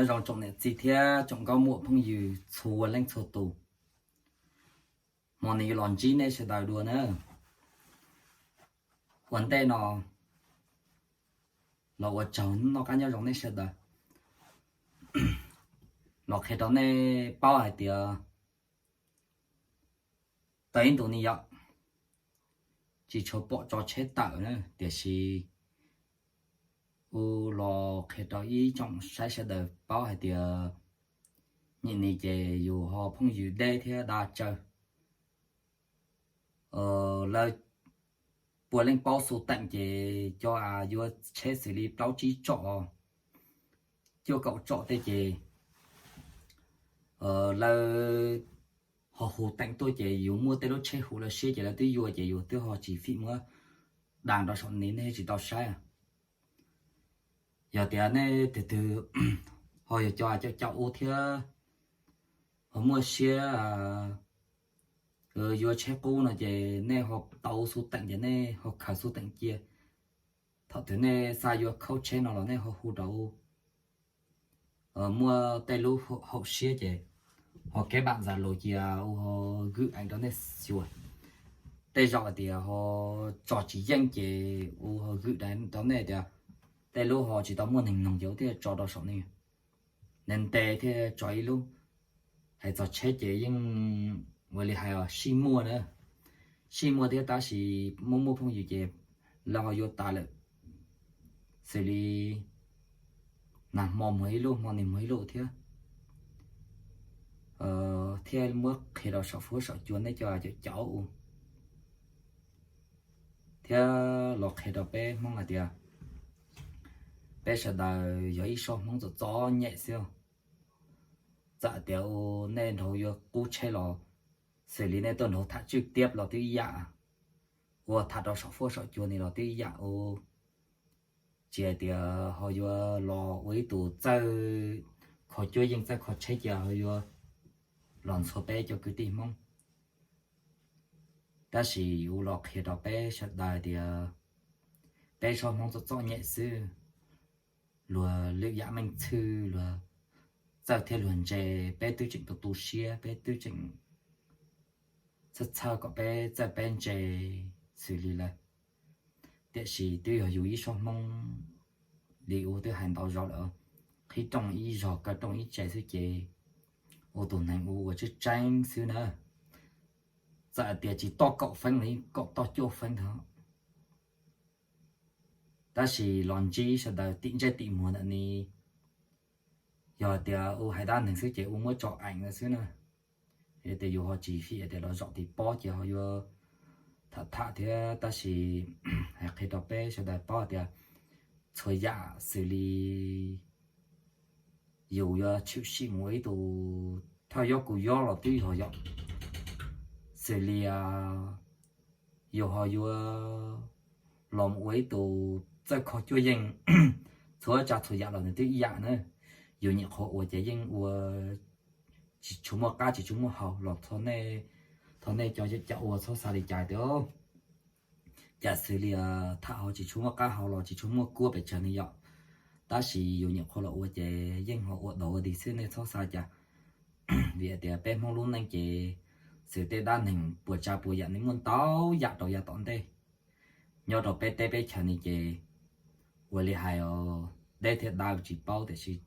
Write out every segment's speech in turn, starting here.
Nyob zoo tsoom niam txiv thiab tsoom nkauj muam phooj ywg txhua leej txhua tus, hmo no yuav los ntsib nej sawv daws dua na. Ua ntej no los ua tsaug noj qab nyob zoo nej sawv daws. Los qhia rau nej paub hais tias tau ib ntus no yom, tsis tshua pom tso tsheb tawm na, tiam sis u los qhia rau ib tsoom saib sawv daws paub hais tias nyim no ces yus ho phooj ywg deb thiab da tsawg. Lawv puav leej paub xu teem ces cov uas yuav tsheb xws li plaub tsib tsom, cuaj kaum tsom tej ces lawv ho hu teem tuaj ces yus muaj tej lub tsheb hu lawv siab ces lawv twb yuav ces yus twb ho tsis fim muab da rau saum no nej tsis tau saib. Yog tias nej tus twg ho yog cov caum caum u thiab ho muaj siab yuav tsheb qub no ces nej ho tau xu teem ces nej ho khaws xu teem cia. Thaum twg nej xav yuav khaub tsheb no los nej ho hu rau u. Muaj tej lub haum siab ces ho kev npam ntxas lus cia u ho gwm eev rau nej xyuas. Tej zaum hais tias ho tso tsis yeej ces u ho gwm rau nej tias tej lub ho tsis tau muaj neeg noog ces u thiaj tso rau saum no. Ntev ntev thiaj tso ib lub. Hais txog tsheb ces yeej ua li hais sij muaj na, sij muaj thiab tab sis muaj muaj phooj ywg ces lawv ho yuav tas lawm. Xws li nag hmo muag ib lub, hmo no muag ib lub thiab. Thiaj muab qhia rau saum fuab saum cua nej cov caum caum u thiab los qhia rau peb Hmoob hais tias peb sawv daws yog ib sob Hmoob txom txom nyem xwb. Txawm tias u nej nrog yuav qub tsheb los xws li nej tuaj nrog tham tswj tiab los twb ib yam, ua tham rau saum fuab saum cua no los twb ib yam u. Tsis hais tias ho yuav los ua ib tus txawj kho cuab yeej txawj kho tsheb cia ho yuav los ntxhua peb cov kwv tij Hmoob. Tab sis u los qhia rau peb sawv daws tias peb sob Hmoob txom txom nyem xwb. Luag lwm yam meej txhwj, luag txawj thiab luag ntse, peb twb tseem tu tu siab, peb twb tseem txhawj txhawj kom peb txawj peb ntse xws li lawv. Tiam sis twb yog yus ib sob Hmoob li u twb hais ntau zaus lawm, qhib rooj ib zog kaw rooj ib tse xwb ces ua tus neeg u ua tseeb tseeb xwb na. Txawm tias tsis toj kaum feeb los yeej kaum toj cuaj feeb thiab. Tab sis los ntsib sawv daws tim ntsej tim muag ntawm no, yog tias u hais dab neeg xwb ces u muab tso eem lawm xwb na. Yog tias yus ho tsis fim tias los zaum tim pob ces ho yuav tham tham thiab, tab sis hais qhia rau peb sawv daws paub tias txhua yam xws li yus yuav tshwm sim mus ua ib tus thawj yob kuv yob los twb yog yom, xws li yus ho yuav los mus ua ib tus txawj kho cuab yeej, txhua tsav txhua yam los nws twb ib yam na. Yus nyuam qhuav ua ces yeej ua tsis tshua muaj qab tsis tshua muaj hau los thov nej cov caum ua txhob xav li cas tias cas xws li tham ho tsis tshua muaj qab hau los tsis tshua muaj kuab pes tsawg ne yom. Tab sis yus nyuam qhuav los ua ces yeej ho ua dog ua dig xwb nej txhob xav cas. Vim tias peb Hmoob lub neej ces xws tej dab neeg puas tsav puas yam ne muaj ntau yam rau yav tom ntej. Nyob rau peb teb peb chaws ne ces ua li hais os, deb thiab dav tsis paub tiam sis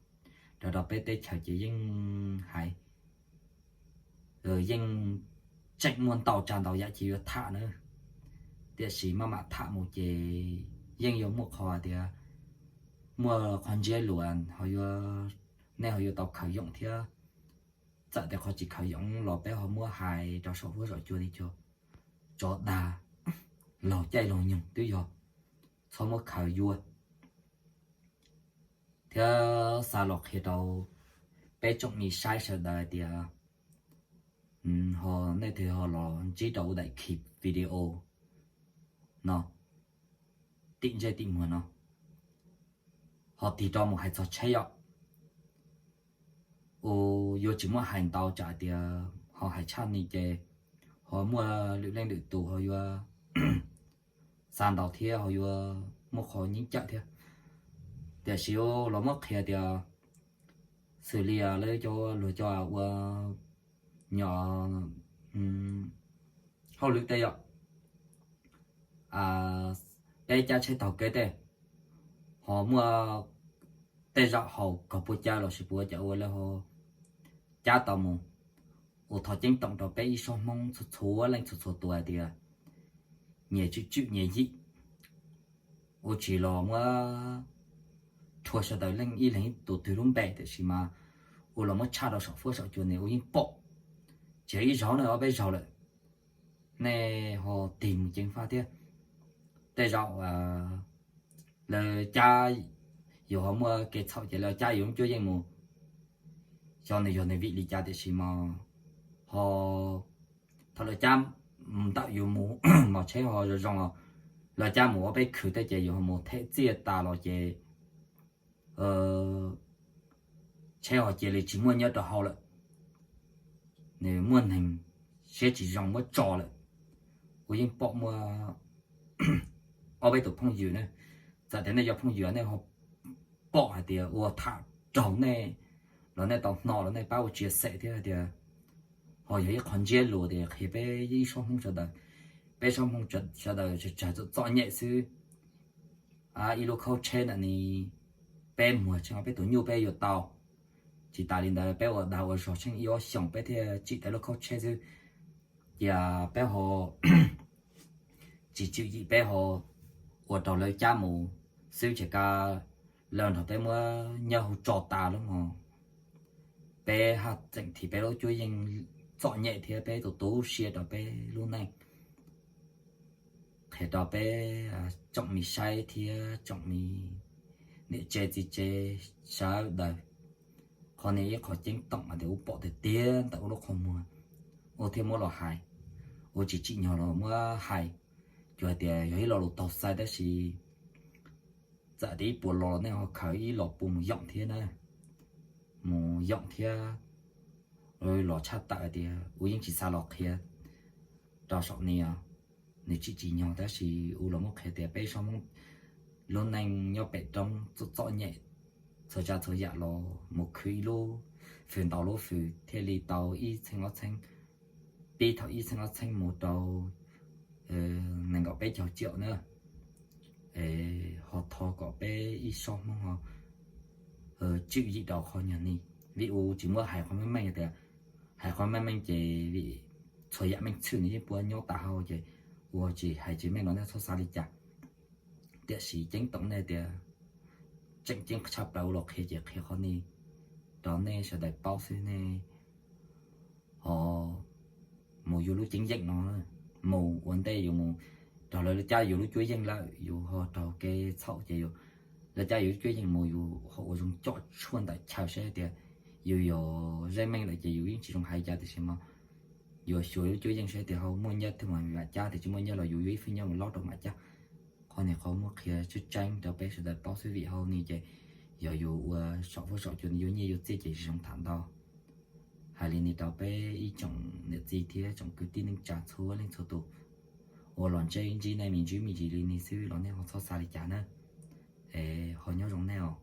rau rau peb teb chaws ces yeej hais yeej tseem muaj ntau tsav ntau yam ces yuav tham na. Tiam sis maj mam tham mus ces yeej yuav muaj qhov tias muaj qhov ntsiab luas ho yuav, nej ho yuav tau khaws yoom thiab. Txawm tias qhov tsis khaws yoom los peb ho muab hais rau saum huab saum cua li cas, tsov dag, laug caij laug nyoog twb yog txhob muab khaws yuav. Thiab xa los qhia rau peb tsoom me saib sawv daws tias ho nej twg ho los ntsib rau u daim khiv video no tim ntsej tim muag no ho tig rau mus hais txog tsheb yom. U, yuav tsis muab hais ntau tsam tias ho hais tshaj ni ces ho muaj lwm leej lwm tus ho yuav xav ntau thiab ho yuav muaj qhov nyeeb cawm thiab. Tiam sis los muab qhia tias xws li lawv cov luag cov ua nyom hauj lwm tej yom, peb cab tsheb taug kev tej, ho muaj tej zaum haus kog puas caw lossis puas caw ua lawv ho cab tau mus. Ua thov ceeb toom rau peb ib tsoom Hmoob txhua txhua leej txhua txhua tus hais tias nyias tswm tswm nyias yim, ua tsis los muab rhuav sawv daws leej ib leeg tus twg lub npe, tiam sis mas ua los muab tshaj rau saum fuab saum cua ne ua yeej pom. Tsis yog ib zaug ne, ob peb zaug lawm, nej ho tig mus ceev faj thiab. Tej zaum lawv cab yus ho muaj kev txhaum ces lawv cab yus lub cuab yeej mus, xyov nws yog nws vim li cas tiam sis mas ho thaum lawv cab ntawm yus mus mos tsheb ho zoo zoo os, lawv cab mus ob peb khwv tej ces yus ho mus them txiaj tas los ces tsheb ho cia li tsis muaj nyob rau hauv lawm, nws muaj neeg siab tsis zoo muab tso lawm. Kuv yeej pom muaj ob peb tus phooj ywg na, txawm tias nej yog phooj ywg nej ho pom hais tias ua tham raug nej los nej tau hnov los nej pab ua tsia xem thiab hais tias ho yog ib qho ntsiab lus tias qhia peb ib tsoom Hmoob sawv daws, peb tsoom Hmoob sawv daws tsawg tsawg txom txom nyem xwb. Ib lub khaub tsheb ntawm ni peb muag tsheej ob peb tus nyuj peb yuav tau, tsis tas li ntawd peb ua dag ua zog tsheej ib ob xyoos peb thiaj tsim tau lub khaub tsheb xwb. Cia peb ho tsis tswm yim peb ho ua rau lawv cab mus xwb ces kav lawv nrog peb muab nyob hauv tso tas lub mos. Peb haj tseem thim peb lub cuab yeej txom nyem thiab peb tus tu siab rau peb lub neej. Qhia rau peb tsoom me saib thiab tsoom me niam tsev txiv tsev sawv daws, qhov no ib qho ceeb toom hais tias ua pom tiag tiag ntawm ua lub qhov muag, ua thiaj muab los hais, ua tsis tsim nyog los muab hais. Tsuas hais tias yog ib lo lus taug xaiv tab sis txawm tias ib puas lo nej ho khaws ib lo pua mus yoom thiab na, mus yoom thiab los tshaj tawm hais tias ua yeej tsis xav los qhia rau saum ni os. Nws tsis tsim nyog tab sis ua los muab qhia tias peb tsoom Hmoob lub neej nyob pem roob txom txom nyem, txhua tsav txhua yam los mus khwv ib lub fws ntau lub fws thiaj li tau ib txheeb ob txheeb, pib thaum ib txheeb ob txheeb mus rau nees nkaum peb caug ciam na. Es ho thov kom peb ib tsoom Hmoob ho tswm yim rau qhov nyuag ni, vim ua tsis muab hais qhov meej meej tias, hais qhov meej meej ces vim txhua yam meej txhwm nws yeej puab nyob tas hauv ces ua tsis hais tsis meej los nej txhob xav li cas. Tiam sis ceeb toom nej tias tseem ceeb tshaj plaws ua los qhia ces qhia qhov ni rau nej sawv daws paub xwb nej ho mus yus lub ceeb yeej no, mus ua ntej yus mus raug lawv cab yus lub cuab yeej lawm yus ho raug kev txhaum ces yus, lawv cab yus lub cuab yeej mus yus ho ua zoo coj tshuaj ntawm chaw saib tias yus yog zaj meej lawm ces yus yeej tsis zoo hais cas tiam sis mas yus xyuas yus lub cuab yeej saib tias ho muaj nyiaj thiab mam cab tias tsis muaj nyiaj los yus yuav ib feem nyiaj mus lob rau mam cab. Qhov ni qhov muab qhia tseeb tseeb rau peb sawv daws paub xwb vim hauv ni ces yog yus ua saum fuab saum cua yus nyiaj yus txiaj ces tsis zoo tham ntau. Hais li ni rau peb ib tsoom niam txiv thiab tsoom kwv tij neej tsa txhua leej txhua tus uas los ntsib nej me ntsis me ntsis li ni xwb los nej ho txhob xav li cas na. Es ho nyob zoo nej os.